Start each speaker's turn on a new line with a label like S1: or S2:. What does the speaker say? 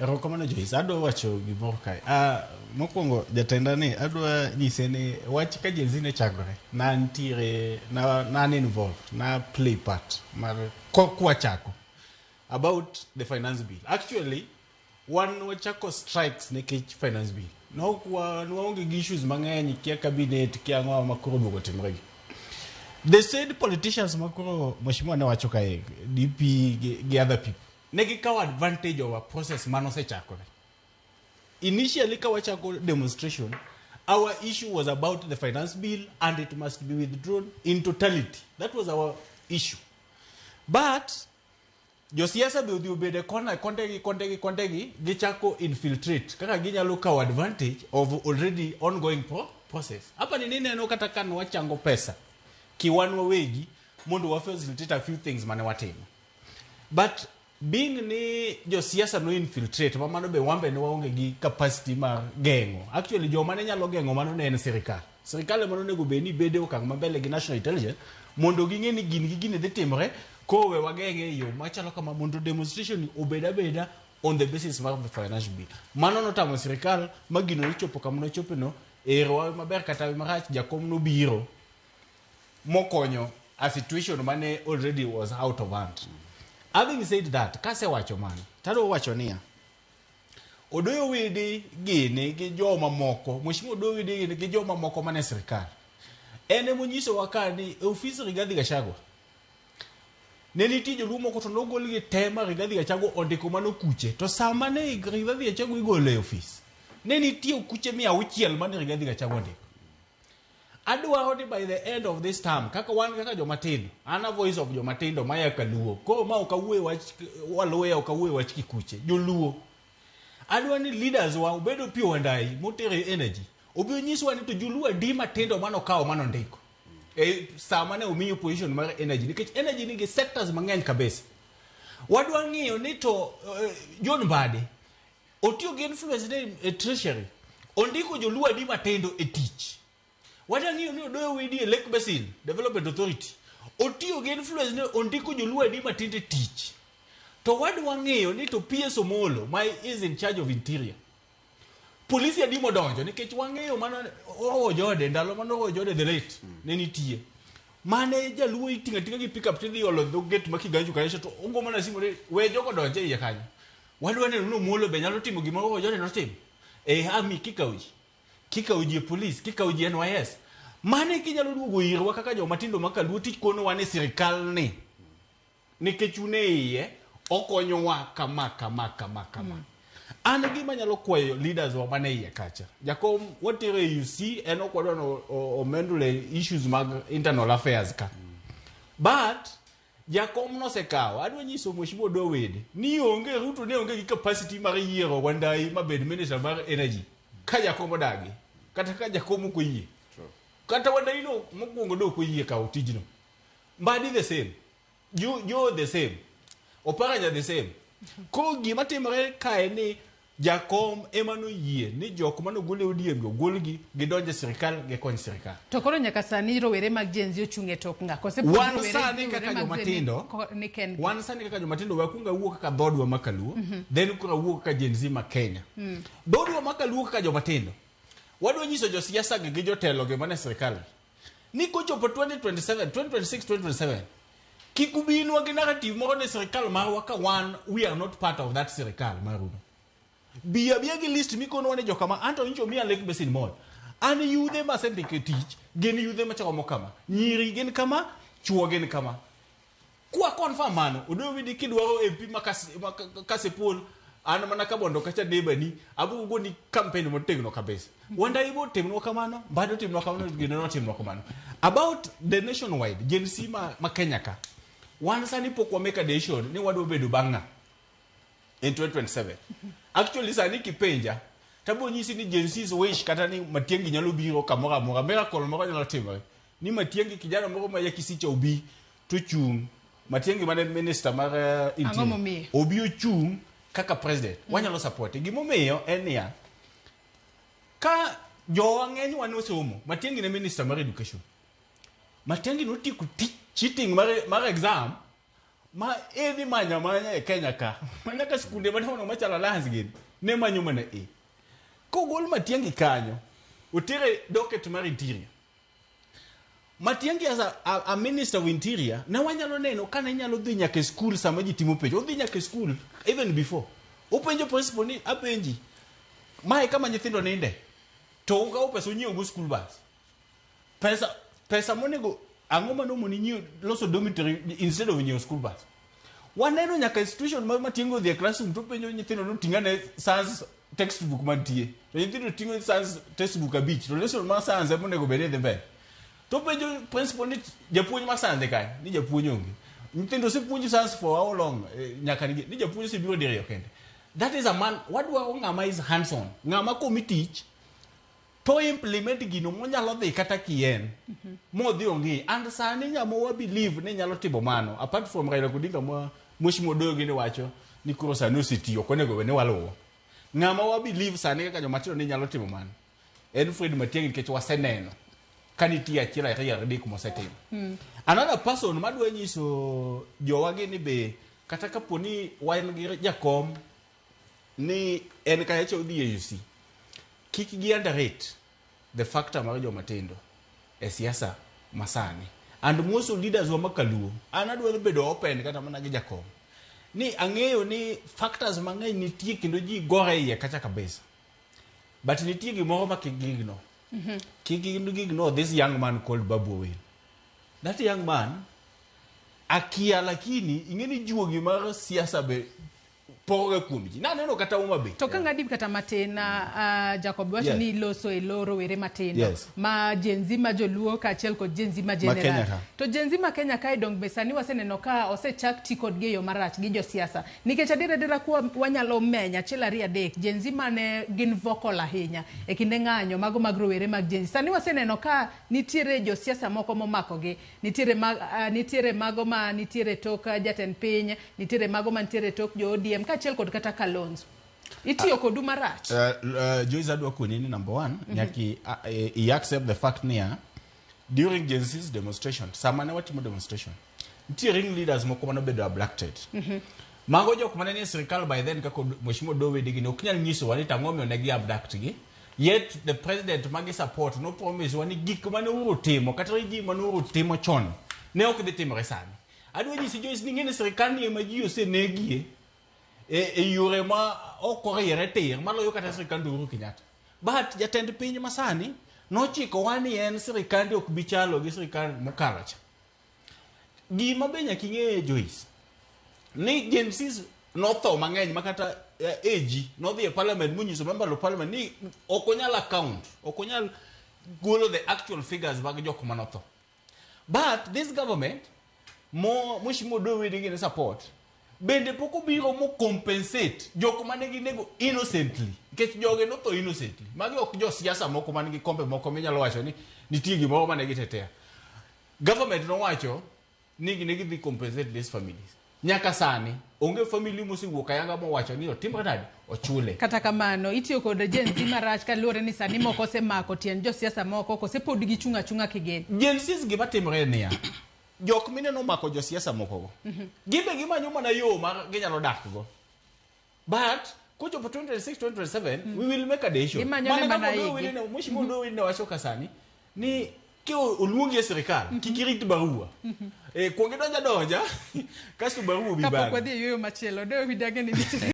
S1: Erokamano Joyce, adwa wacho gimoro kae. Ah, mokwongo jatenda ni adwa nyise ni wach ka Gen Z ne chakore, na ntiere, na an involved, na play part mar kwachako about the finance bill. Actually, wan wachako strikes nikech finance bill. Nok wa waonge gi issues mang'eny kia cabinet kia ang'o ma koro duogo timre gi. The said politicians ma koro mheshimiwa ne wacho kae, DP gi other people, ne gikawo advantage of a process manosechakore. Initially ka wachako demonstration, our issue was about the finance bill and it must be withdrawn in totality. That was our issue. But josiasa be odhi obedo e kona kondegi kondegi kondegi gichako infiltrate kaka ginyalo kawo advantage of already ongoing process. Hapa ni nineno kata ka nwachango pesa kiwan wawegi mondo wa facilitate a few things mane watimo. But being ni josiasa no infiltrate ma mano be wan be ne waonge gi capacity mar geng'o. Actually joma ne nyalo geng'o mano ne en sirikal. Sirikal ema nonego bed ni bede okang' mambele gi national intelligence mondo ging'e ni gin gi gini dhi timore koro we wageng'e e yo machalo kama mondo demonstration ni obed abeda on the basis mar the financial bill. Mano notamo sirikal ma gino nochopo kama nochope no ero maber kata marach jakom nobiro mokonyo a situation mane already was out of hand. Having said that, kasewacho mano, tadwa wacho niya, Odoyo Widi gini gi joma moko, Mheshimiwa Odoyo Widi gini gi joma moko mane sirkal. En emonyisowa ka ni e ofis Rigathi Gachagua ne nitie joluo moko to nogolgi te ma Rigathi Gachagua ondiko mano kuche to sama ne Rigathi Gachagua igolo e ofis ne nitie okuche 600 mane Rigathi Gachagua ondiko. Adwaro ni by the end of this term kaka wan kaka joma tindo, an a voice of joma tindo maya kaluo. Koro ma ok awuoye wach Waluya, ok awuoye wach Kikuche, joluo. Adwa ni leaders wa obed Opiyo Wandayi motero e energy. Obi onyiswa ni to joluo adi matindo manokawo manondiko. E sama ne omiyo position mar energy nikech energy nigi sectors mang'eny kabisa. Wadwa ng'iyo ni to John Mbadi otiyo gi influence ne e treasury ondiko joluo adi matindo e tich. Wadwa ng'iyo ni Odoyo Widi e Lake Basin Development Authority otiyo gi influence ne ondiko joluo adi matindo e tich. To wadwa ng'iyo ni to PS Omolo ma is in charge of interior polisi adi modonjo nikech wang'eyo mana Orowo Jode ndalo mane Orowo Jode the late ne nitie mane jaluo iting'o ating'a gi pickup tidhi olo dho gate ma Kiganjo kanyo to ogo mana simu ni we jogo donj e iye kanyo wadwa neno ni Omolo be nyalo timo gima Orowo Jode notimo e army kikawo ji kikawo ji e police kikawo ji NYS mane kinyalo duogo irwa kaka joma tindo ma kaluo tikonowa ni sirikal ni nikech un e iye okonyowa kama kama kama kama an gima nyalo kwayo leaders wa mane iye kacha jakom watero e UC en ok wadwa ni omendle issues mag internal affairs ka but jakom nosekawo adwa nyiso mheshimiwa Odo Wede ni onge Ruto ne onge gi capacity mar yiero Wandayi mabed minister mar energy ka jakom odagi kata ka jakom ok oyie kata Wandayi no mokwongo ne ok oyie kawo tijno Mbadi the same Joe the same Oparanya the same koro gima timore kae ni jakom ema noyie ni jok manogol e ODM go ogolgi gidonj e sirikal gikony sirikal
S2: To koro nyaka sani rowere mag Gen Z ochung' e tok ng'a? Kose pod
S1: wan
S2: rowere-
S1: sani
S2: rowere
S1: kaka
S2: mag
S1: joma
S2: Gen Z
S1: tindo
S2: ni kendgi?
S1: wan sani kaka joma tindo wakwongo awuo kaka dhodwa ma kaluo then koro awuo kaka Gen Z ma Kenya dhodwa ma kaluo kaka joma tindo wadwa nyiso josiasa gi gi jotelo gi mane sirikal gi ni kochopo 2027 2026 2027 kik ubinwa gi narrative moro ni sirikal marwa ka wan we are not part of that sirikal maruno bi abiya gi list mikonowa ni jokama anto nyicho miya Lake Basin Mall an yudhe masendiko e tich gin yudhe machalo kama nyiri gin kama chuo gin kama kwa confirm mano Odoyo Widi kidwaro MP ma Kasipul an mana Kabondo kacha neighbor ni abiro goni campaign motegno kabisa Wandayi bo otimnwa kamano Mbadi otimnwa kamano gino notimnwa kamano about the nationwide Gen Z ma Kenya ka wan sani pok wa make a decision ni wadwa bedo bang' ng'a in 2027 actually sani kipenja tabo nyisi ni Gen Z's wish kata ni Matiang'i nyalo biro kamoro amora miracle moro nyalo timore ni Matiang'i kijana moro ma ya Kisicha obi to chung' Matiang'i mane minister mar
S2: Ang'o momiyo?
S1: obi ochung' kaka president wanyalo support gimomiyo en niya ka jowa ng'eny wan osomo Matiang'i ne minister mar education Matiang'i notieko cheating mar exam Ma idhi manyo amanya e Kenya ka. Ma nyaka skunde madongo machalo Alliance gini ne manyo mana A. Kogol Matiang'i kanyo, otere docket mar interior. Matiang'i as a minister of interior, ne wanyalo neno ka ne nyalo dhi nyaka e skul sama ji timo penj. Odhi nyaka e skul even before. Openjo principal ni apenji, mae kama nyithindo ninde. To ukawo pesa unyiewo go school bus. Pesa monego ang'o mane omoni nyiewo loso dormitory instead of nyiewo school bus. Waneno nyaka institution ma Matiang'i odhi e classroom to penjo nyithindo ni oting' ane science textbook mantie. To nyithindo ting'o science textbook abich to lesson mar science ema onego bed ni dhi mbele. To penjo principal ni japuonj mar science ni kanye? Ni japuonj onge. Nyithindo osepuonj science for how long? Nyaka ni japuonj osebiro diriyo kende. That is a man, wadwaro ng'ama is hands on. Ng'ama komi tich to implement gino monyalo dhi kata kien modhi ong'i and sani ng'ama wa believe ni nyalo timo mano apart from Raila Odinga ma Mheshimiwa Odoyo gini wacho ni koro sani osetiyo ok onego bed ni waluwo ng'ama wa believe sani kaka joma tindo ni nyalo timo mano en Fred Matiang'i nikech waseneno ka nitie achiel ariyo adek mosetimo. Another person madwa nyiso jowagi ni be kata kapo ni wan gi jakom ni en kacha odhi e AUC kik gi underrate the factor mar joma tindo e siasa masani and most of leaders wa makaluo an adwaro bedo open kata mana gi jakom ni ang'eyo ni factors mang'eny nitie kendo ji gore iye kacha kabisa but nitie gimoro ma kik gi-ignore. Kik gi-ignore this young man called Babu Owino. That young man akia lakini ing'e ni juogi mar siasa be poroga kuom ji. Naneno kata Homa Bay.
S2: To ka ng'adi kata matin, Jacob wacho ni loso e lo rowere matindo ma Gen Z ma joluo kaachiel kod Gen Z ma
S1: Ma Kenya
S2: general.
S1: ka.
S2: To Gen Z ma Kenya kae dong be sani waseneno ka osechak ti kodgi e yo marach gi josiasa. Nikech adier adiera kwa wanyalo menyo achiel ariyo adek Gen Z mane gin vocal ahinya e kinde ng'anyo mago mag rowere mag Gen Z. Sani waseneno ka nitiere josiasa moko momakogi. Nitiere ma, nitiere mago ma nitiere tok jatend piny, nitiere mago mantiere tok jo ODM kaachiel kod kata Kalonzo. Itiyo kodu marach.
S1: Joyce adwa koni ni number one, nyaka i accept the fact niya during Gen Z's demonstration, sama ne watimo demonstration, nitie ring leaders moko manobedo abducted. Mago jok mane nie sirikal by then kaka Mheshimiwa Odoo gini ok nyal nyisowa ni tang'o omiyo ne gi abduct gi. Yet the president magi support no promise wa ni gik mane Uhuru timo kata regime mane Uhuru timo chon ne ok dhi timore sani. Adwa nyisi Joyce ni ing'e ni sirikal ni ema ji osenegie e yore ma ok oriere tir maloyo kata sirikand Uhuru Kenyatta. But jatend piny masani nochikowa ni en sirikande ok bi chalo gi sirikal mokalo cha. Gima be nyaka ing'e Joyce ni Gen Zs notho mang'eny makata AG nodhi e parliament monyiso member of parliament ni ok onyal account, ok onyal golo the actual figures mag jok manotho. But this government mo Mheshimiwa Odoo Owino gini support bende pok obiro mo compensate jok mane ginego innocently nikech jogi notho innocently. Magi ok josiasa moko man gi kombe moko minyalo wacho ni nitie gimoro mane gitetea. Government nowacho ni ne gidhi compensate these families. Nyaka sani onge family mosewuok ayanga mowacho ni otimre nade ochule.
S2: Kata kamano, itiyo kod Gen Z marach kaluwore ni sani moko osemako tiend josiasa moko kose pod gichung' achung'a kigen.
S1: Gen Zs gima timore en niya, jok mineno mako josiasa moko go, gin be gimanyo mana yo mar ginyalo dak go. But kochopo 2026 2027 we will make a decision.
S2: Gimanyo ne
S1: Mana
S2: mana
S1: kaka
S2: igi.
S1: Odoo Owino Mheshimiwa Odoo Owino wacho ka sani ni ki oluongi e sirikal kik irit barua. Kuong idonja donja kasto barua bi
S2: Kapok
S1: bang'e.
S2: wadhi e yueyo machielo, Odoo Owino ang'e ni nitie